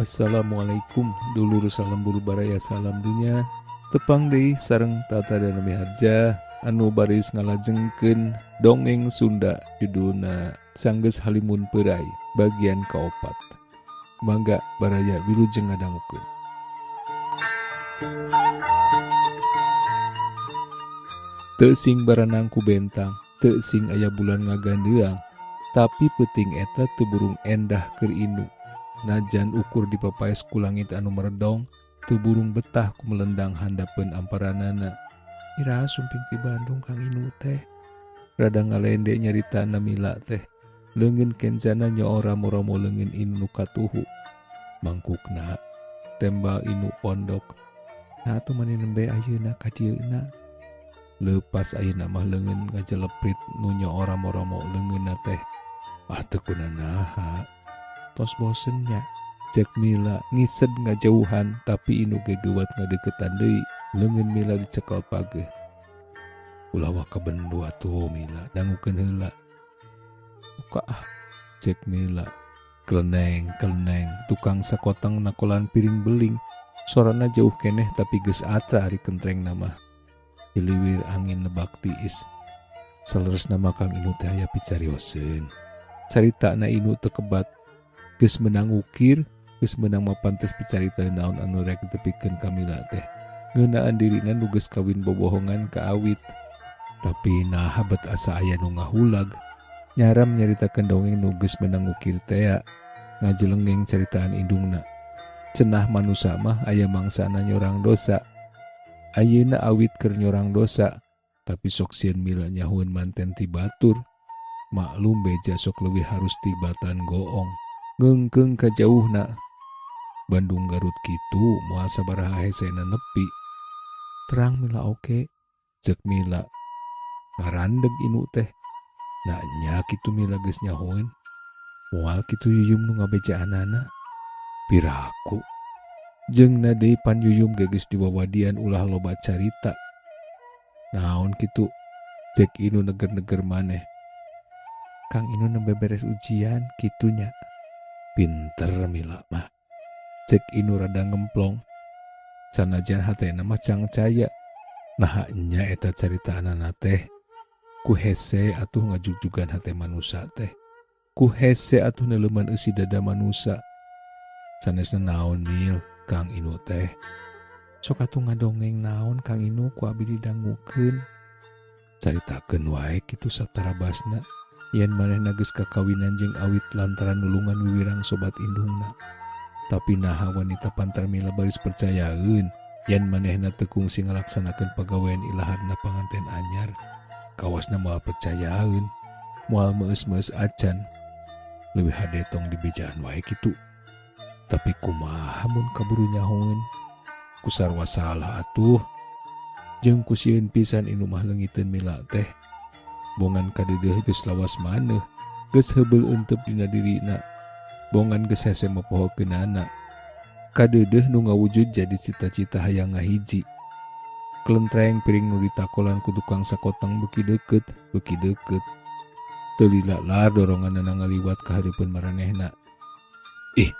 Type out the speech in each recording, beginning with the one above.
Assalamualaikum dulur, salam buru baraya, salam dunya. Tepang deui sareng Tata dan Miharja anu baris ngalajengkeun dongeng Sunda judulna Sanggeus Halimun Peuray bagian kaopat. Mangga baraya wilujeng ngadangukeun. Teu sing baranang ku bentang, teu sing aya bulan ngagandeang, tapi peuting eta teu burung endah keur inu. Najan ukur dipapaes ku langit anu meredong, teu burung betah ku melendang handapeun amparanana. Iraha sumping ti Bandung Kang Inu teh? Rada ngalende nyaritana Mila teh. Leungeun kenjana nyoor ramo-ramo leungeun Inu nu katuhu. Mangkukna tembal Inu pondok. Nah atuh mani nembe ayeuna ka dieuna. Leupas ayeuna mah leungeun ngajeleprit nu nyoor ramo-ramo leungeunna teh. Ah teu kunanaha. Tos bosen nya. Cek Mila ngised ngajauhan tapi Inu ge geuwat ngadeukeutan deui. Leungeun Mila dicekel pageuh. Ulah waka bendu atuh Mila, dangukeun heula. Buka ah, cek Mila. Keleneng, keleneng, tukang sakoteng nakolan piring beling. Sorana jauh keneh tapi geus atra ari kentreng nama. Hiliwir angin nebak tiis. Saleresna mah Kang Inu teh aya picarioseun. Caritana Inu teu kebat. Geus meunang ukir, geus meunang mapan tes picarita naon anu rek ditepikeun ka Mila teh. Ngeunaan dirina nu geus kawin bobohongan ka awit. Tapi naha bet asa aya nu ngahulag. Nyaram nyaritakeun dongeng nu geus meunang ukir tea. Ngajelengeng caritaan indungna. Cenah manusa mah aya mangsana nyorang dosa. Ayeuna awit keur nyorang dosa. Tapi sok sieun Mila nyahueun manten ti batur. Maklum beja sok leuwih harus tibatan goong. Ngeungkeung ka jauhna. Bandung Garut kitu moal sabaraha hesena nepi. Terang Mila oge, cek Mila. Ngarandeg Inu teh. Nah nya kitu Mila geus nyahoeun. Moal kitu Yuyum nu ngabejaanana. Piraku. Jeung na deui pan Yuyum ge geus diwawadian ulah loba carita. Naon kitu? Cek Inu neger-neger maneh. Kang Inu nembe beres ujian kitunya. Pinter Mila mah. Cek Inu rada ngemplong. Sanajan hatena mah cangcaya. Naha nya eta caritaanana teh. Ku hese atuh ngajugjugan hate manusa teh. Ku hese atuh neuleuman eusi dada manusa. Sanesna naon Mil Kang Inu teh. Sok atuh ngadongeng naon Kang Inu ku abi didangukeun. Caritakeun wae kitu satarabasna. Yen manehna geus kakawinan jeung awit lantaran nulungan wiwirang sobat indungna. Tapi naha wanita pantar Mila baris percayaeun yen manehna teu kungsi ngalaksanakeun pagawean ilaharna panganten anyar. Kawasna moal percayaeun, moal meus-meus acan. Leuwih hade tong dibejaan wae kitu. Tapi kumaha mun kaburu nyahoeun? Ku sarua salah atuh. Jeung ku sieun pisan Inu mah leungiteun Mila teh. Bongan kadeudeuh geus lawas maneuh, geus heubeul euteup dina dirina. Bongan geus hese mopohokeunana. Kadeudeuh nu ngawujud jadi cita-cita hayang ngahiji. Kelentreng piring nu ditakolan ku tukang sakoteng beuki deukeut, beuki deukeut. Teu lila lar doronganana ngaliwat ka hareupeun maranehna. Ih,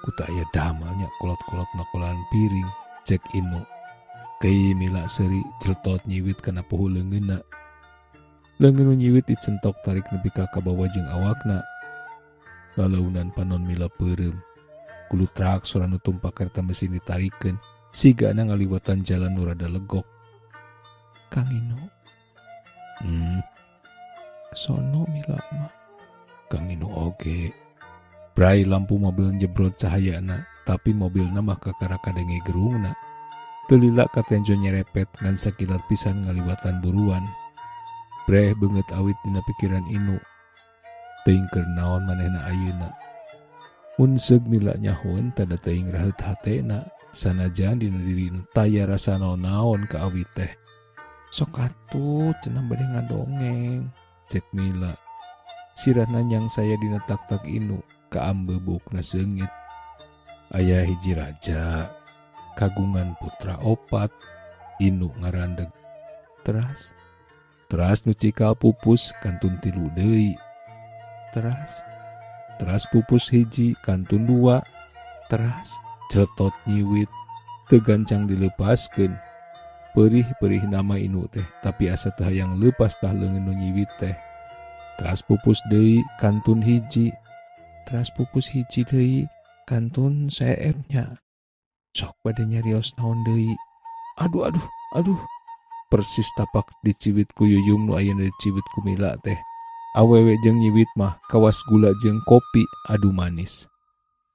ku teu aya damalnya kolot-kolot nakolan piring, cek Inu. Kei Mila seuri jeletot nyiwit kana poho leungeunna. Leungeun nu nyiwit dicentok tarik nepi ka kabawa jeung awakna. Lalaunan panon Mila peureum. Kulutrak sora nu tumpak kareta mesin ditarikeun, sigana ngaliwatan jalan nu rada legok. Kang Inu. Sono Mila mah. Kang Inu oge. Brai lampu mobil njebrot cahayana, tapi mobilna mah kakara kadenge gerungna. Teu lila katenjo nyerepet ngan sakilat pisan ngaliwatan buruan. Breh beungeut awit dina pikiran Inu. Teuing keur naon manehna ayeuna. Mun seug Mila nyahoeun tada teuing raheut hatena, sanajan dina dirina taya rasa naon-naon ka awit teh. Sok atuh cenah bade ngadongeng, cek Mila. Sirahna nyang saya dina tak-tak Inu, kaambe buukna seungit. Aya hiji raja, kagungan putra opat, Inu ngarandeg. Teras, teras nu cikal pupus kantun tilu deui. Teras, teras pupus hiji kantun dua. Teras celetot nyiwit teu gancang dileupaskeun. Peurih-peurih nama Inu teh, tapi asa teu hayang leupas tah leungeun nu nyiwit teh. Teras pupus deui kantun hiji. Teras pupus hiji deui kantun seep nya. Sok bade nyarios naon deui. Aduh aduh aduh. Persis tapak diciwit ku Yuyum nu ayeuna diciwit ku Mila teh. Awewe jeung nyiwit mah kawas gula jeung kopi adu manis.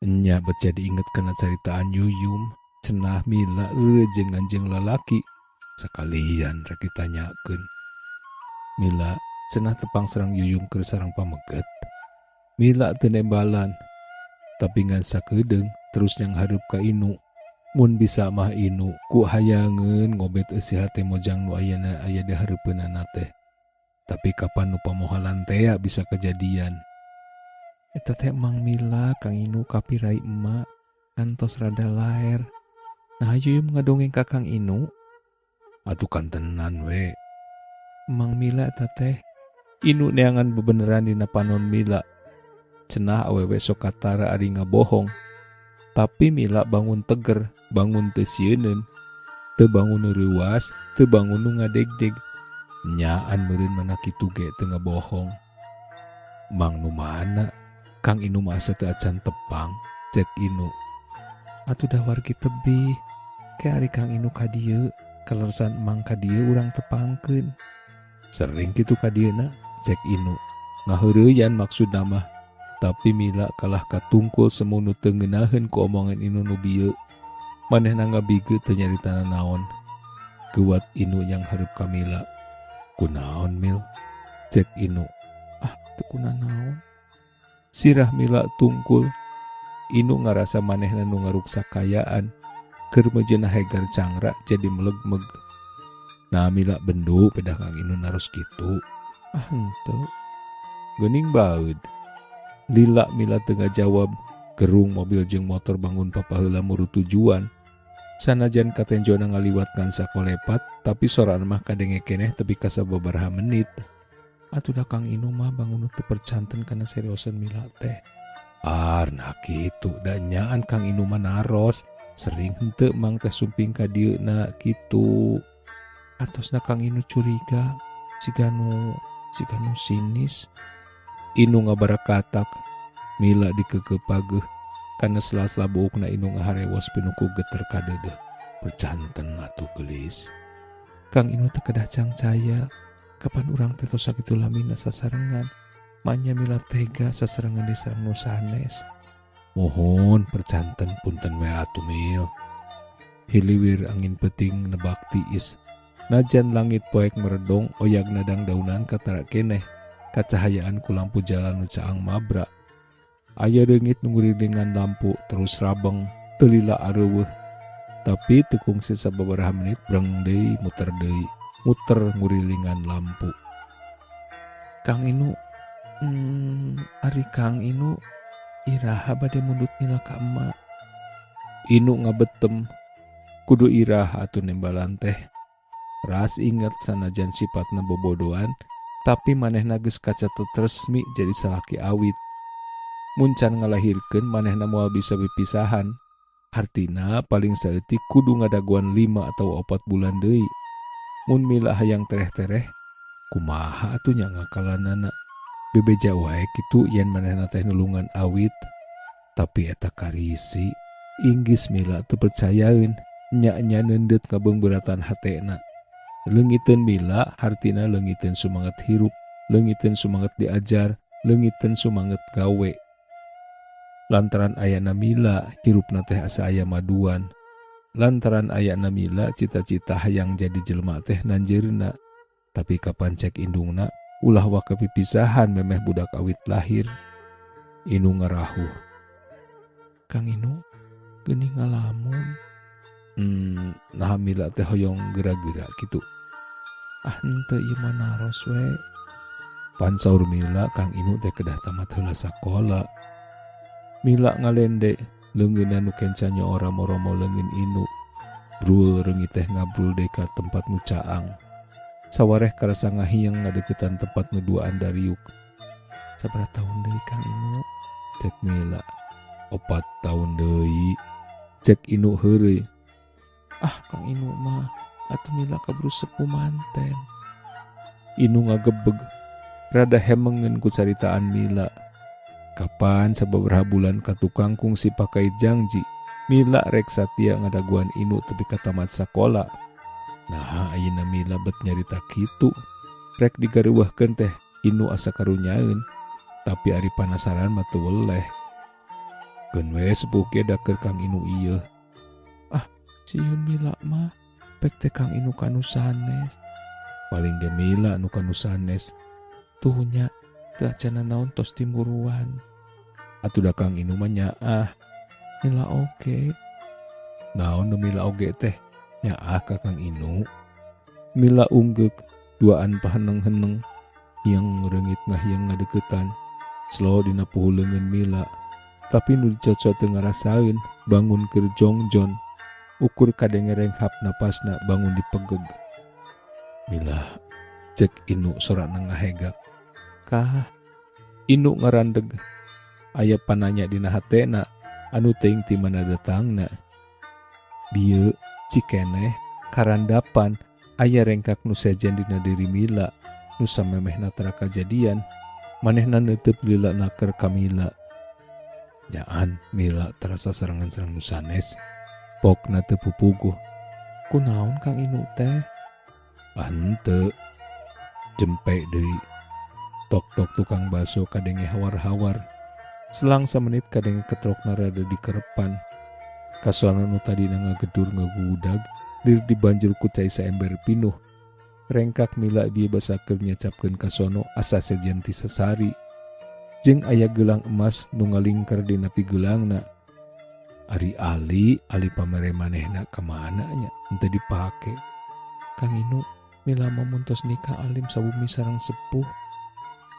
Enya bet jadi inget kana caritaan Yuyum, cenah Mila reurejengan jeung lalaki. Sakalian rek ditanyakeun. Mila, cenah tepang sareng Yuyum keur sareng pameget. Mila teu nembalan, tapi ngan sakedeung terus nyanghareup ka Inu. Mun bisa mah Inu ku hayangeun ngobet eusi hate mojang nu ayeuna aya di hareupeunana teh. Tapi kapan nu pamohalan tea bisa kejadian. Eta teh Mang Mila Kang Inu kapirai emak ngantos rada laer. Nah Yuyum ngadongeng ka Kang Inu. Atuh kantenan we. Mang Mila eta teh. Inu neangan bebeneran dina panon Mila. Cenah awewe sok katara ari ngabohong. Tapi Mila bangun teger, bangun teu sieuneun. Teu bangun nu reuwas, teu bangun nu ngadegdeg. Nyaan meureun mana kitu ge teu ngabohong. Mang nu mana? Kang Inu mah asa teu acan tepang, cek Inu. Atuh da wargi tebih. Ke ari Kang Inu ka dieu, kaleresan Mang ka dieu urang tepangkeun. Sering kitu ka dieuna, cek Inu. Ngaheureyan maksudna mah. Tapi Mila kalah katungkul semu nu teu ngeunaheun ku omongan Inu nu bieu. Manehna ngabige teu nyaritana naon. Geuwat Inu nyanghareup ka Mila. Kunaon Mil? Cek Inu. Ah, teu kunanaon. Sirah Mila tungkul. Inu ngarasa manehna nu ngaruksak kayaan. Keur meujeuhna hegar cangra jadi melegmeg. Nah Mila bendu pedah Kang Inu naros kitu. Ah henteu. Geuning baeud. Lila Mila teu ngajawab. Gerung mobil jeung motor bangun papaheula muru tujuan. Sanajan katenjona ngaliwat ngan sakolepat, tapi sorana mah kadenge keneh tepi ka sababaraha menit. Atuh da Kang Inu mah bangun teu percanten kana seriosan Mila teh. Ar nah kitu da nyaan Kang Inu mah naros. Sering henteu Mang teh sumping ka dieuna kitu. Artosna Kang Inu curiga siga nu sinis. Inu ngabarakatak. Mila dikeukeup pageuh. Kana sela-sela buukna Inu ngaharewos pinuh ku geter kadeudeuh. Percanten atuh geulis. Kang Inu teh kedah cangcaya. Kapan urang teh tos sakitu lamina sasarengan. Manya Mila tega sasarengan deui sareng nu sanes. Muhun percanten punten we atuh Mil. Hiliwir angin peuting nebak tiis. Najan langit poek meredong oyag nadang daunan katara keneh. Kacahayaan ku lampu jalan nu caang mabra. Aya reungit nu ngurilingan lampu terus rabeng teu lila areuweuh. Tapi teu kungsi sababaraha menit breng deui muter deui, muter ngurilingan lampu. Kang Inu, ari Kang Inu iraha bade mundut Mila ka emak. Inu ngabetem, kudu iraha atuh nembalan teh. Ras inget sanajan sipatna bobodoan, tapi manehna geus kacatet resmi jadi salaki awit. Mun can ngalahirkeun manehna moal bisa pipisahan. Hartina paling saeutik kudu ngadaguan 5 atau 4 bulan deui. Mun Mila hayang tereh-tereh, kumaha atuh nya ngakalanana. Bebeja wae kitu yen manehna teh nulungan awit. Tapi eta karisi, inggis Mila teu percayaeun, nya-nya neundeut ngabeungbeuratan hatena. Leungiteun Mila hartina leungiteun sumanget hirup, leungiteun sumanget diajar, leungiteun sumanget gawe. Lantaran ayana Mila, hirupna teh asa aya maduan. Lantaran ayana Mila, cita-cita hayang jadi jelema teh nanjeurna. Tapi kapan cek indungna, ulah waka pipisahan memeh budak awit lahir. Inu ngarahuh. Kang Inu, geuning ngalamun. Nah Mila teh hoyong gera-gera kitu. Ah henteu ieu mah naros we. Pan saur Mila Kang Inu teh kedah tamat heula sakola. Mila ngalende, leungeunna nu kenca nyoora moromo leungeun Inu. Brul reungit teh ngabrul deui ka tempat nu caang. Sawareh karasa ngahieng ngadeukeutan tempat nu duaan dariuk. Sabaraha taun deui Kang Inu? Cek Mila. Opat taun deui. Cek Inu heureuy. Ah Kang Inu mah atuh Mila kaburu sepuh manten. Inu ngagebeg. Rada hemengeun ku caritaan Mila. Kapan sababaraha bulan ka tukang kungsi pakai jangji, Mila rek satia ngadaguan Inu tepi ka tamat sakola. Naha ayeuna Mila bet nyarita kitu. Rek digareuwahkeun teh Inu asa karunyaeun, tapi ari panasaran mah teu weleh. Keun we sepuh ge da keur Kang Inu ieu. Ah, sieun Mila mah, pek teh Kang Inu ka nu sanes. Paling ge Mila nu ka nu sanes. Tuh nya, teu acan nanaon tos timburuan. Atuh da Kang Inu mah nyaah. Mila oge. Naon nu Mila oge teh? Nyaah ka Kang Inu. Mila unggeuk, duaan paheneng-heneng. Hiang reungit ngahiang ngadeuketan. Selo dina puhu leungeun Mila. Tapi nu dicocok teu ngarasaeun, bangun keur jongjon. Ukur kadenge renghap napasna bangun dipegeg. Mila, cek Inu sorana ngahegak. Kah? Inu ngarandeg. Aya pananya dina hatena, anu teuing ti mana datangna. Bieu, cikeneh, karandapan, aya rengkak nu sejen dina diri Mila, nu samemehna tara kajadian, manehna neuteub lila naker ka Mila. Nyaan Mila terasa serangan-serang nu sanes. Pokna teu pupuguh. Kunaon Kang Inu teh? Ah henteu. Jempe deui. Tok-tok tukang baso kadenge hawar-hawar. Selang samenit kadenge ketrokna rada dikerepan. Kasono nu tadina ngagedur ngagudag, lir dibanjur ku cai saember pinuh. Rengkak Mila bieu basa keur nyacapkeun kasono asa sejen ti sasari. Jeung aya gelang emas nu ngalingker dina pigelangna. Ari Ali, ali pamere manehna ka mana nya henteu dipake. Kang Inu, Mila mah mun tos nikah alim sabumi sareng sepuh.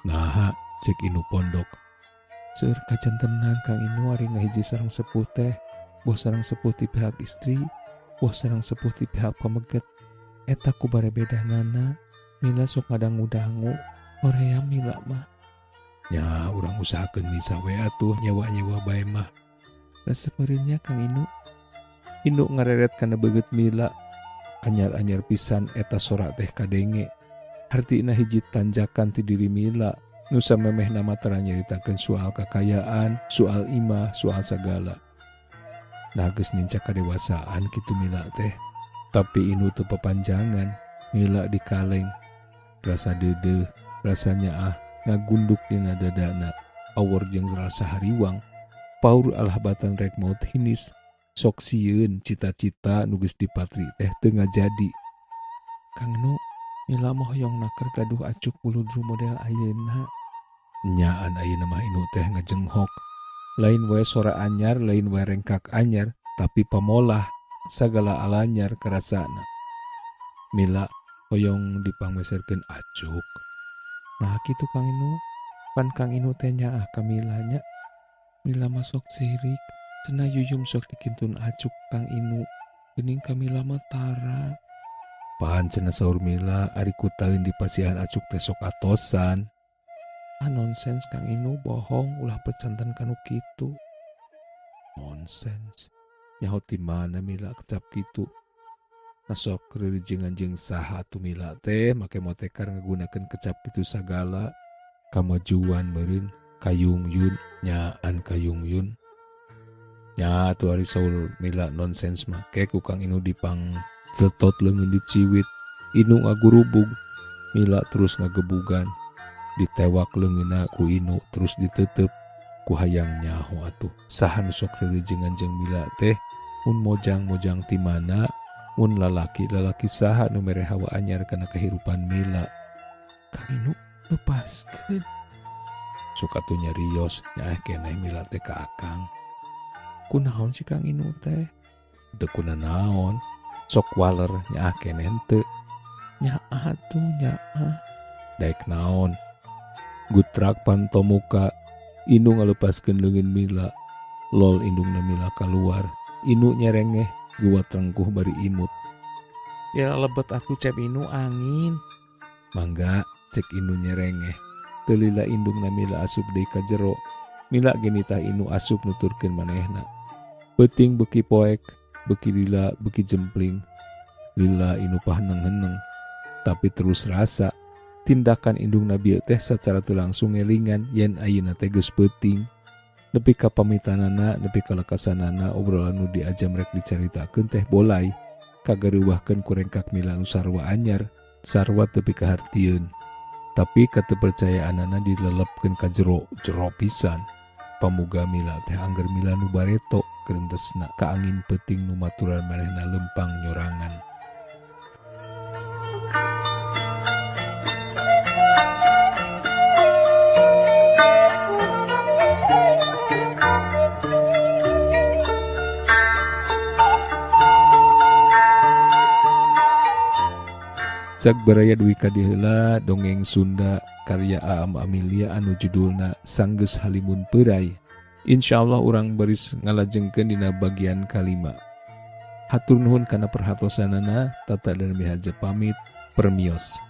Naha, cek Inu pondok. Seueur kajantenan Kang Inu ari ngahiji sareng sepuh teh, boh sareng sepuh ti pihak istri, boh sareng sepuh ti pihak pameget. Eta ku barebedanana, Mila sok ngadangu-dangu, hoream Mila mah. Nya urang usahakeun misa we atuh nyewa-nyewa bae mah. Resep meureun nya Kang Inu. Inu ngareret kana beungeut Mila. Anyar-anyar pisan eta sora teh kadenge. Hartina hiji tanjakan ti diri Mila. Nu samemehna mah tara nyaritakeun soal kakayaan, soal imah, soal sagala. Nah geus nincak kadewasaan kitu Mila teh. Tapi Inu teu papanjangan, Mila dikaleng. Rasa deudeuh, rasa nyaah ngagunduk dina dadana, awor jeung rasa hariwang. Paur alah batan rek maot hinis, sok sieun cita-cita nu geus dipatri teh teu ngajadi. Kang Nu, Mila mah hoyong naker gaduh acuk buludru model ayeuna. Nyaan ayeuna mah Inu teh ngajenghok. Lain wae sora anyar, lain wae rengkak anyar, tapi pamolah sagala alanyar karasana. Mila hoyong dipangmeserkeun acuk. Nah kitu Kang Inu, pan Kang Inu teh nyaah ka Mila nya. Mila mah sok sirik, cenah Yuyum sok dikintun acuk Kang Inu, geuning ka Mila mah tara. Pan cenah saur Mila ari ku taeun dipasihan acuk teh sok atosan. Ah nonsens Kang Inu, bohong, ulah percanten kanu kitu. Nonsens. Nyaho ti mana Mila kecap kitu. Nah sok rerejengan jeung saha atuh Mila teh make motekar ngagunakeun kecap kitu sagala. Kamajuan meureun kayungyun nyaan kayungyun. Nya atuh ari saur Mila nonsens mah ke ku Kang Inu dipang tetot leungeun diciwit. Inu ngagurubug, Mila terus ngagebugan. Ditewak leungeunna ku Inu terus ditetep ku hayang nyaho atuh. Saha nu sok rerejengan jeung Mila teh mun mojang-mojang ti mana, mun lalaki-lalaki saha nu mere hawa anyar kana kahirupan Mila. Kang Inu lepaskeun. Sok atuh nyarios nyaeh keneh Mila teh ka Akang. Kunaon si Kang Inu teh? Teu kunanaon, sok waler nyaah keneh henteu. Nyaah atuh nyaah. Daek naon? Gutrak panto muka, Inu ngalepaskeun leungeun Mila. Lol indungna Mila kaluar. Inu nyerengeh, guat rengkuh bari imut. Ya lebet atuh cep Inu angin. Mangga, cek Inu nyerengeh. Teu lila indungna Mila asup deui ka jero. Mila ge nitah Inu asup nuturkeun manehna. Peuting beuki poek, beuki lila beuki jempling. Lila Inu paheneng-heneng. Tapi terus rasa tindakan indungna bieu teh sacara teu langsung ngelingan yen ayeuna teh geus peuting. Nepi ka pamitanana, nepi ka lekasanana obrolan nu diajam rek dicaritakeun teh bolay. Kagareuwahkeun ku rengkak Mila nu sarua anyar, sarua teu pikahartieun. Tapi kateupercayaanana dilelepkeun ka jero, jero pisan. Pamuga Mila teh angger Mila nu bareto gerentesna ka angin peuting nu maturan manehna lempang nyorangan. Cag baraya dugi ka dieu heula dongeng Sunda karya Aam Amilia anu judulna Sanggeus Halimun Peuray. Insyaallah urang baris ngalajengkeun dina bagian kalima. Hatur nuhun kana perhatosanana, Tata dan Miharja pamit, permios.